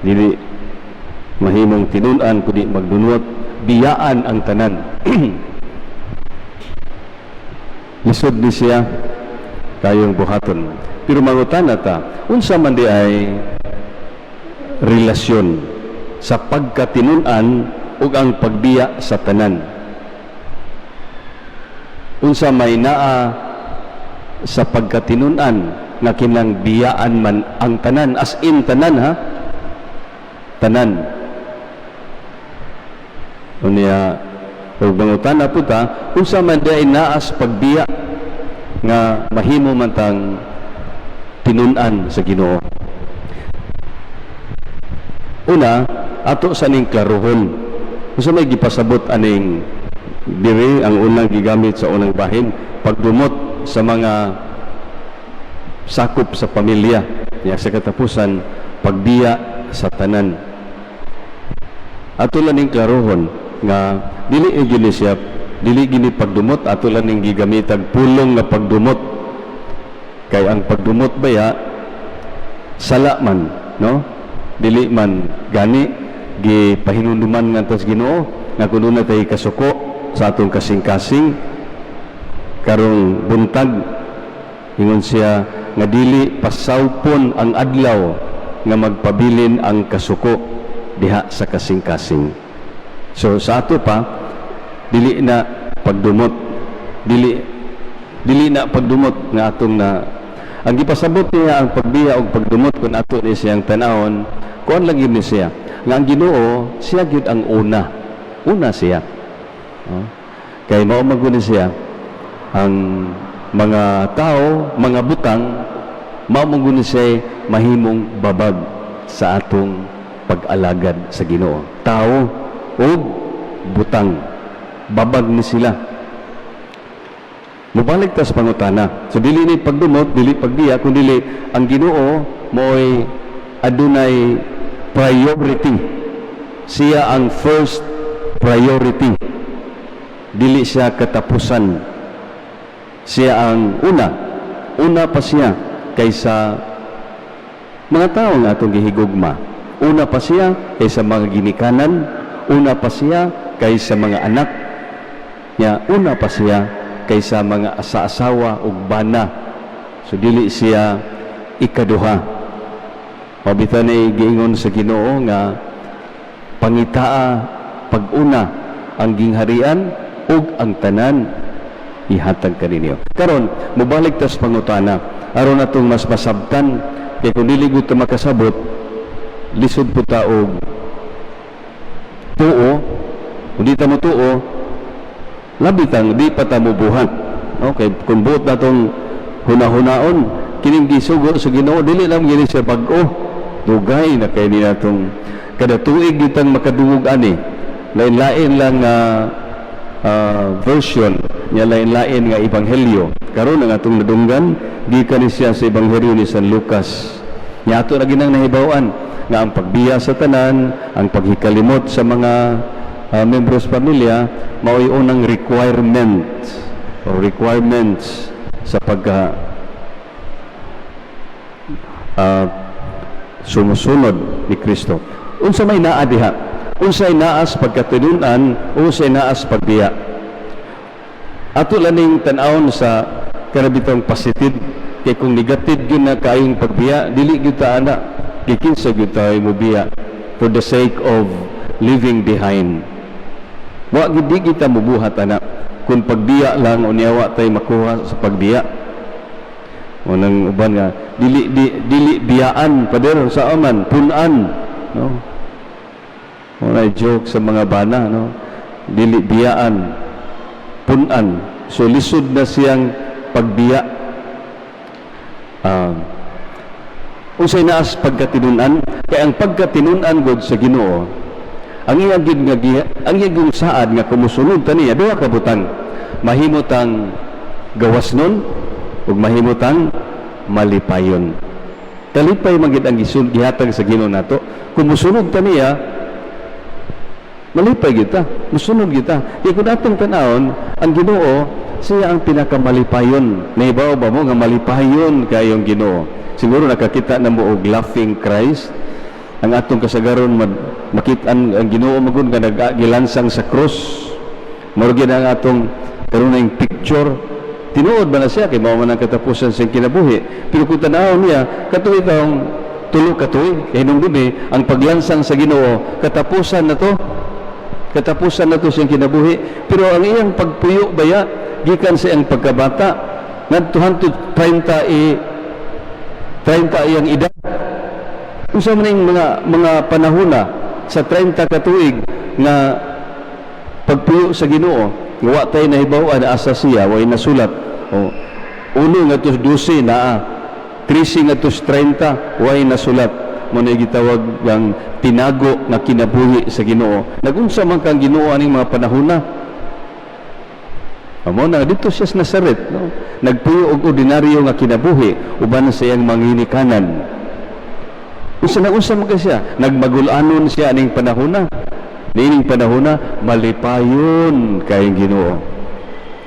Dili mahimong tinun-an kundi magdunot, biyaan ang tanan. Lisod ni siya kayong buhaton. Pero mangutana ta, unsa man diay relasyon sa pagkatinun-an ug ang pagbiya sa tanan? Unsa may naa sa pagkatinun-an nga kinang biyaan man ang tanan, as in tanan ha, tanan? Unya ug mangutana po ta, unsa man diay naa sa pagbiya nga mahimo man tang tinun-an sa Ginoo? Una, ato sa ning klarohon unsa may gipasabot aning diri. Ang unang gigamit sa unang bahin, pagdumot sa mga sakop sa pamilya, ya sa katapusan, pagbiya sa tanan. Ato lang ning klarohon nga dili gyud ni siya, dili gini pagdumot. Ato lang ning gigamitag pulong nga pagdumot, kay ang pagdumot baya sala man, no? Dili man gani gipahinumduman ngadto sa Ginoo nga kun duna tay kasuko sa atong kasing-kasing karong buntag, ingon siya nga dili pasawpon ang adlaw nga magpabilin ang kasuko diha sa kasing-kasing. So sa ato pa, dili na pagdumot, dili na pagdumot nga atong na ang gipasabot niya. Ang pagbiya og pagdumot, kung ato ni siyang tanawon, kuan lang yun ni siya nga ang Ginoo siya gyud ang una, una siya, no? Kay mao man gud ni siya ang mga tao, mga butang, mao man gud ni siya mahimong babag sa atong pag-alagad sa Ginoo. Tao ug butang, babag ni sila. Mubalik ta sa pangutana. So dili ni pagdumot, dili pagbiya, kun dili ang Ginoo mo'y adunay priority. Siya ang first priority. Dili siya katapusan. Siya ang una. Una pa siya kaysa mga tao nga atong gihigugma. Una pa siya kaysa mga ginikanan, una pa siya kaysa mga anak. Ya, una pa siya kaysa mga asa-asawa ug bana. So dili siya ikaduha. Mao bitaw ni giingon sa Ginoo nga pangitaa pag-una ang gingharian ug ang tanan ihatag kaninyo. Karon, mobalik tas pangutana aron atong mas masabtan, kay kung dili gud ta makasabot, lisod po ta og tuo. Kung di ta mo tuo, labi tang di pa ta mobuhat. Okay, kung buot natong hunahunaon kining gisugo sa Ginoo, dili lang gini siya bag-o, dugay na kay ni natong kada tuig gitang makadungog ani, lain-lain lang nga version niya, lain-lain nga ebanghelyo. Karon, ang atong nadunggan gikan ni siya sa Ebanghelyo ni San Lucas. Nya ato ra ginang nahibaw-an nga ang pagbiya sa tanan, ang paghikalimot sa mga membros pamilya, mao'y unang requirement o requirements sa pagka sumusunod ni Kristo. Unsa may naa diha? Unsay naa sa pagkatinun-an, unsay naa sa pagbiya? Ato lang ning tan-awon sa kanabitong positive, kay kung negative gyud na kaayong pagbiya, dili gyud ta ana, gikinsa gyud ta mobiya for the sake of leaving behind? Wa gyud, di kita mubuhat ana kung pagbiya lang, unya wa tay makuha sa pagbiya. Unang uban nga dili dili biyaan, pader, sa aman punan, no? Wala joke sa mga bana, no? Dili biyaan, punan. So lisod na siyang pagbiya. Unsay naas pagkatinunan? Kay ang pagkatinunan god sa Ginoo, ang iya gid nga ang iya gyud saad nga kumusunod ta niya, duha ka butang: mahimo tang gawasnon ug mahimo tang malipayon. Kalipay man gid ang gihatag sa Ginoo nato kung musunod ta niya. Malipay kita, musunod kita. Kay kung atong tan-awon, ang Ginoo, siya ang pinakamalipayon. Nahibaw ba mo nga malipayon kayong Ginoo? Siguro nakakita na mo og laughing Christ. Ang atong kasagaron makit-an ang Ginoo magud nga naggilansang sa krus. Mao gyud ang atong karunay picture. Tinuod ba na siya kay mao man ang katapusan sa kinabuhi? Pero kung tan-awon niya kato itong 3 ka tuig, kay hinumdumi ang paglansang sa Ginoo, katapusan na to. Katapusan na to siyang kinabuhi. Pero ang iyang pagpuyo baya gikan sa iyang pagkabata ngadto hantod 30 i 30 iyang edad. Unsa man ning mga panahona sa 30 ka tuig nga pagpuyo sa Ginoo nga wa tay nahibaw-an asa siya, way nasulat? O 1 ngadto 12 naa, 13 ngadto 30 way nasulat. Mo na gitawag ang tinago nga kinabuhi sa Ginoo. Nagunsa man kang Ginoo aning mga panahona? Amo na dito siya sa Nazaret, no? Nagpuyo og ordinaryo nga kinabuhi uban sa iyang manginikanan. Unsa na unsa man ka siya? Nagmagul-anon siya aning panahona. Niining panahona malipayon kay Ginoo.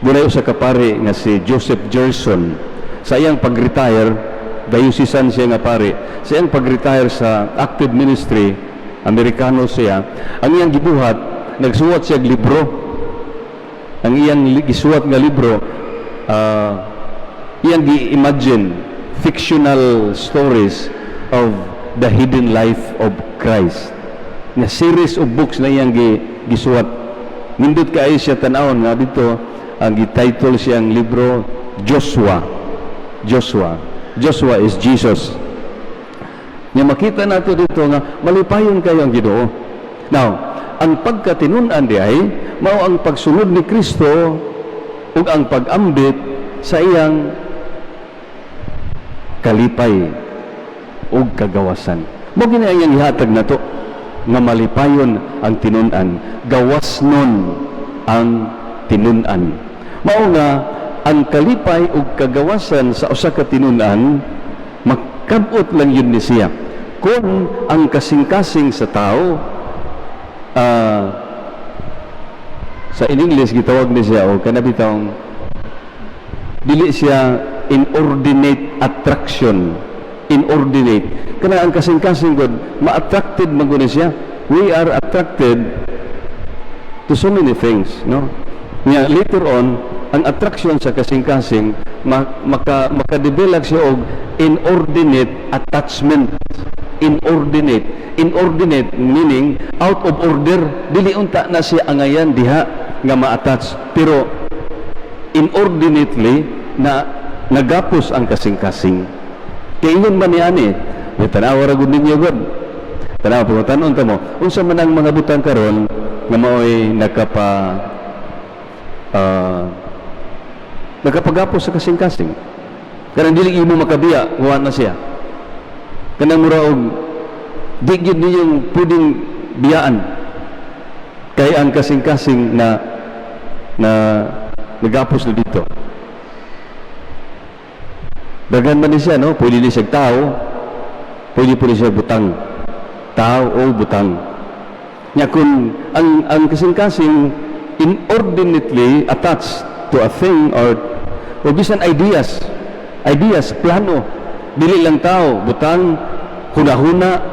Dunay usa ka pare nga si Joseph Gerson. Sa iyang pag-retire, diocesan siya nga pare. Sa iyang pag-retire sa active ministry, Amerikano siya, ang iyang gibuhat, nagsuwat siya og libro. Ang iyang gisuwat nga libro, iyang gi-imagine fictional stories of the hidden life of Christ. Nga series of books na iyang gisuwat. Nindot kaayo siya tan-awon nga dito ang gi-title siyang libro Joshua. Joshua. Joshua is Jesus. Nga makita nato dito nga malipayon kayo ang Ginoo. Now, ang pagkatinun-an di ay mao ang pagsunod ni Kristo ug ang pag-ambit sa iyang kalipay ug kagawasan. Mo gini ang iyang ihatag nato nga malipayon ang tinun-an, gawasnon ang tinun-an. Mao nga ang kalipay ug kagawasan sa usa ka tinun-an makabot lang yun ni siya kung ang kasing-kasing sa tao, sa in English gitawag ni siya o kana bitawng dili siya inordinate attraction. Inordinate kana ang kasing-kasing gud, ma-attracted man gud ni siya. We are attracted to so many things, no? Nya later on ang attraction sa kasing-kasing maka maka-develop siya og inordinate attachment. Inordinate, inordinate meaning out of order. Dili unta na siya angayan diha nga ma-attach, pero inordinately na nagapos ang kasing-kasing. Kay ingon man ni ani, may tanawa ra gud ninyo gud. Tanawa, pangutan-on ta mo unsa man ang mga butang karon nga maoy nakapagapos sa kasing-kasing. Kanang dili imo makabiya, wa na siya. Kanang mura og di gyud ninyong pwedeng biyaan. Kay ang kasing-kasing na na nagapos na dito. Daghan man ni siya, no? Pwede ni siya tao, pwede po ni siya butang. Tao o butang. Nya kung ang kasing-kasing inordinately attached to a thing or bisan ideas, ideas, plano, dili lang tao, butang, hunahuna,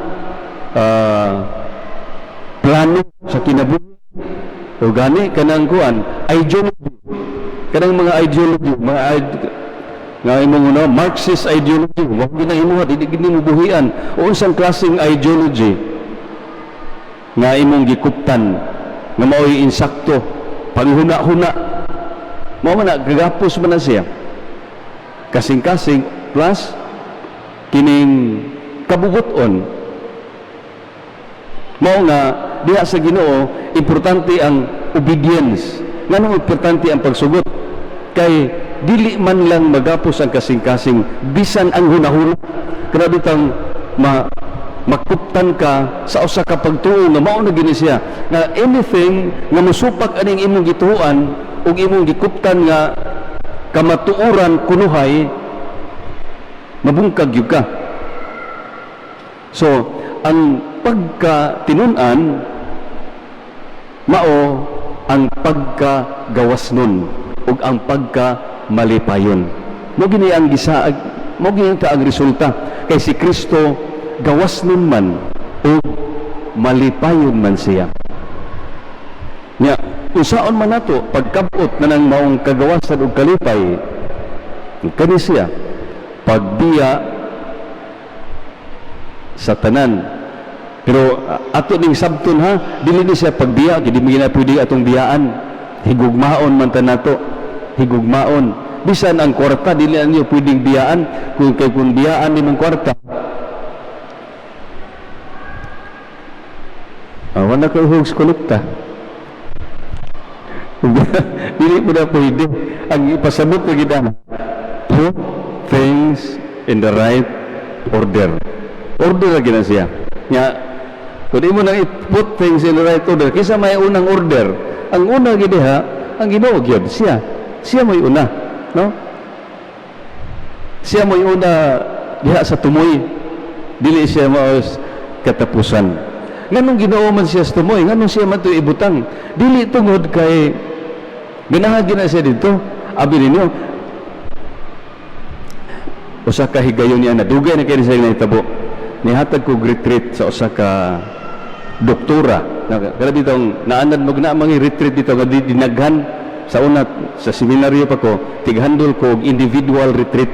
plano sa kinabuhi, o gani kanang kuan, ideology, kanang mga ideology, mga nga imong no, Marxist ideology, wa gyud na imo, dili gid nimo buhian o unsang klaseng ideology nga imong gikuptan nga mao'y insakto panghuna-huna. Mao man na gagapos man na siya kasing-kasing plus kining kabubuton. Mao nga diha sa Ginoo importante ang obedience. Nganong importante ang pagsugot? Kay dili man lang magapos ang kasing-kasing, bisan ang hunahuna. Grabe tang makuptan ka sa usa ka pagtuo nga mao na gini siya, nga anything nga mosupak aning imong gituoan ug imong gikuptan nga kamatuoran kunuhay, mabungkag gyud ka. So ang pagka tinun-an mao ang pagkagawasnon ug ang pagka malipayon. Mo gini ang gisaag, mo gini ta ang resulta kay si Kristo gawasnon man. Ug malipayon man siya. Nya, unsaon man nato pagkabot na ng maong kagawasan ug kalipay? Kani siya, pagbiya sa tanan. Pero ato ning sabton ha, dili ni siya pagbiya, di mo na pwede atong biyaan. Higugmaon man ta nato, higugmaon. Bisan ang kwarta, dili na niyo pwedeng biyaan. Kung kay kung biyaan nimong kwarta, wala ka hugs kolekta. Dili mo na pwede. Ang ipasabot na gid, put things in the right order. Order lagi na siya. Nga, kung di mo na i-put things in the right order, kisa may unang order, ang una gid ha, ang Ginoo gyud siya. Siya mo'y una, no? Siya mo'y una diha sa tumoy. Dili siya maos katapusan. Nganong Ginoo man siya sa tumoy? Nganong siya man to ibutang? Dili tungod kay ganahan na siya dito. Abi ninyo, usa ka higayon niya na dugay na kay siya nahitabo. Nihatag ko retreat sa usa ka doktora. Kada ditong naanad mo na mga retreat dito nga dinaghan. Sa una, sa seminaryo pa ko, tighandol ko og individual retreat.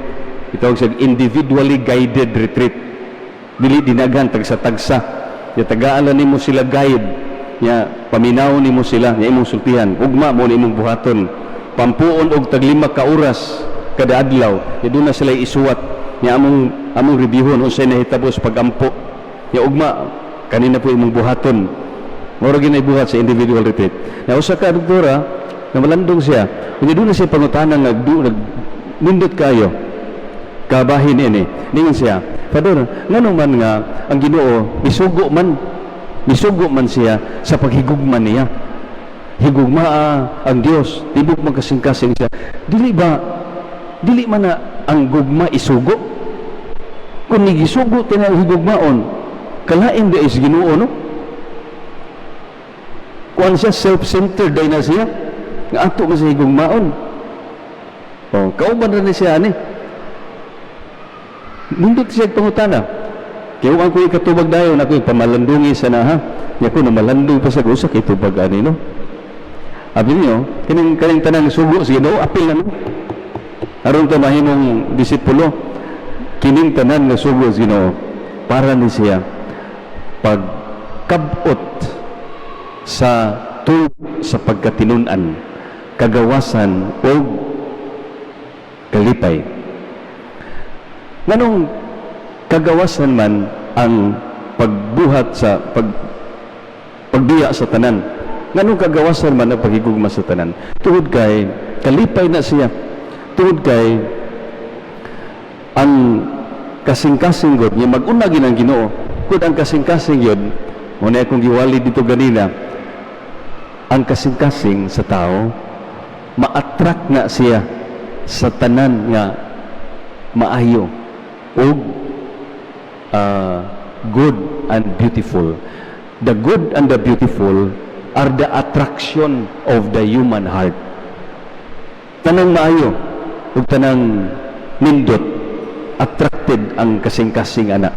Itawag siya individually guided retreat. Dili dinaghan, tagsa-tagsa. Ya, tagaan lang nimo sila guide. Ya, paminaw nimo sila, ya imong sultihan. Ugma mo ni imong buhaton. Pampuon og tag 5 ka oras kada adlaw. Ya, doon na sila isuwat. Ya, among reviewon unsay nahitabo sa pagampo. Ya, ugma kanina po imong buhaton. Mao ra buhat sa individual retreat. Na usa ka doktora nga malandong siya. Unya doon na siya pangutana nga nag nindot kayo. Kabahin ini. Ningon siya, "Father, ngano man nga ang Ginoo misugo man siya sa paghigugma niya? Higugmaa ang Dios, tibok magkasing-kasing siya. Dili ba, dili man na ang gugma isugo? Kung nigisugo tinang higugmaon, kalain di is Ginoo, no? Kuan siya, self-centered day na siya. Nga ato man sa higugmaon." Oh, kauban ra ni siya ani. Nindot siya pangutana. Kaya ang ko ikatubag dayon, ako yung pamalandungi sa na ha. Nya ko namalandong pa sa usa kay tubag ani, no. Abi niyo, kining tanang sugo sa Ginoo, apil na, no. Aron ta mahimong disipulo, kining tanan nga sugo sa Ginoo para ni siya pagkabot sa tuo sa pagkatinun-an, kagawasan o kalipay. Nganong kagawasan man ang pagbuhat sa pagbiya sa tanan? Nganong kagawasan man ang paghigugma sa tanan? Tungod kay kalipay na siya. Tungod kay ang kasing-kasing god niya mag-una gid ang Ginoo. Kung ang kasing-kasing yun, mo na akong giwali dito ganina, ang kasing-kasing sa tao, ma-attract na siya sa tanan nga maayo og good and beautiful. The good and the beautiful are the attraction of the human heart. Tanang maayo ug tanang nindot, attracted ang kasing-kasing ana.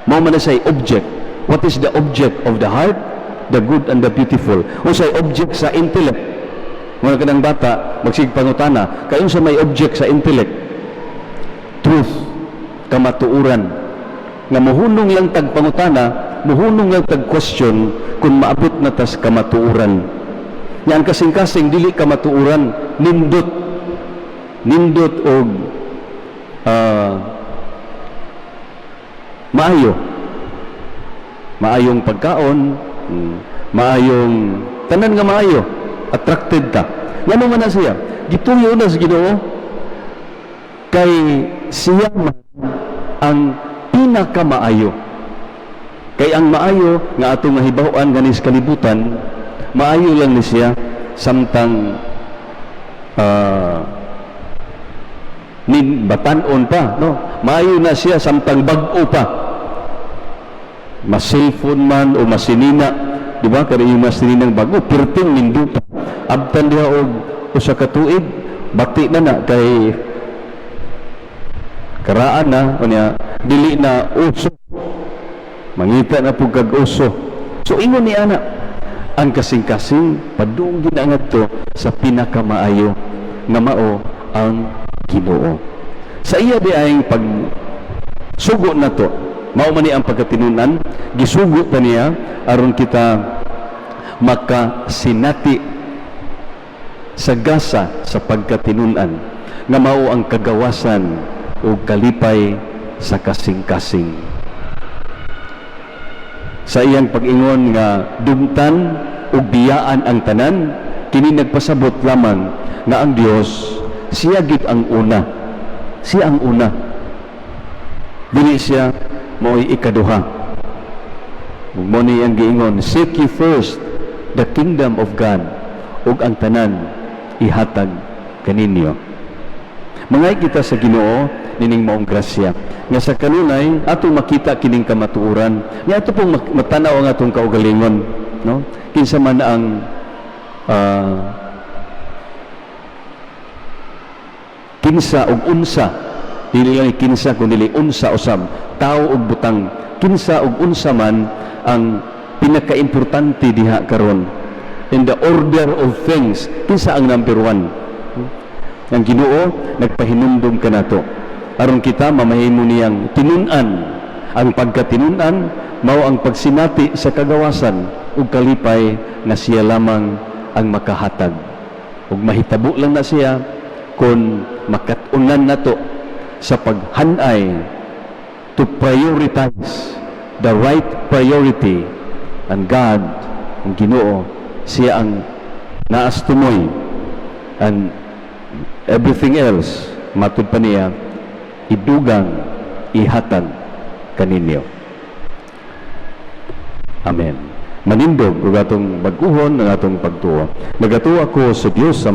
Mao man na siya'y object. What is the object of the heart? The good and the beautiful. Unsay object sa intellect? Mga kanang bata, magsig pangutana, kay unsa may object sa intellect? Truth, kamatuoran. Nga muhunong lang tag pangutana, muhunong lang tag question kung maabot na tas kamatuoran. Nya ang kasing-kasing dili kamatuoran, nindot. Nindot og maayo. Maayong pagkaon, maayong tanan nga maayo, attracted ta. Ngano man na siya? Gituyo na sa Ginoo kay siya man ang pinakamaayo. Kay ang maayo nga atong mahibaw-an ganis kalibutan, maayo lang ni siya samtang nin batan-on pa, no? Maayo na siya samtang bag-o pa. Mas cellphone man o masinina, di ba? Kaya yung masininang bago, pirting ninduta. Abtan diha og usa ka tuig, bati na na kay karaan na, unya dili na uso. Mangita na pud kag uso. So ingon ni ana, ang kasing-kasing padung gid ngadto sa pinakamaayo nga mao ang Ginoo. Sa iya diay pag sugo nato, mao man ni ang pagkatinunan, gisugo ta niya aron kita makasinati sa gasa sa pagkatinunan nga mao ang kagawasan ug kalipay sa kasing-kasing. Sa iyang pag-ingon nga dumtan ug biyaan ang tanan, kini nagpasabot lamang nga ang Dios siya gid ang una. Siya ang una. Dili siya mao'y ikaduha. Ug mao ni ang giingon, "Seek ye first the kingdom of God ug ang tanan ihatag kaninyo." Mangay kita sa Ginoo nining maong grasya nga sa kanunay atong makita kining kamatuoran nga ato pong matanaw ang atong kaugalingon, no, kinsa man ang kinsa ug unsa, dili lang kinsa kundi unsa usab, tao ug butang, kinsa ug unsa man ang pinakaimportante diha karon in the order of things, kinsa ang number one. Ang Ginoo nagpahinumdum kanato aron kita mamahimo niyang tinun-an. Ang pagkatinun-an mao ang pagsinati sa kagawasan ug kalipay nga siya lamang ang makahatag, ug mahitabo lang na siya kung makat-unan nato sa paghanay to prioritize the right priority, and God, ang Ginoo, siya ang naas tumoy and everything else, matud pa niya, idugang, ihatag kaninyo. Amen. Manindog ug atong bag-uhon ang atong pagtuo. Nagatuo ako sa Dios sa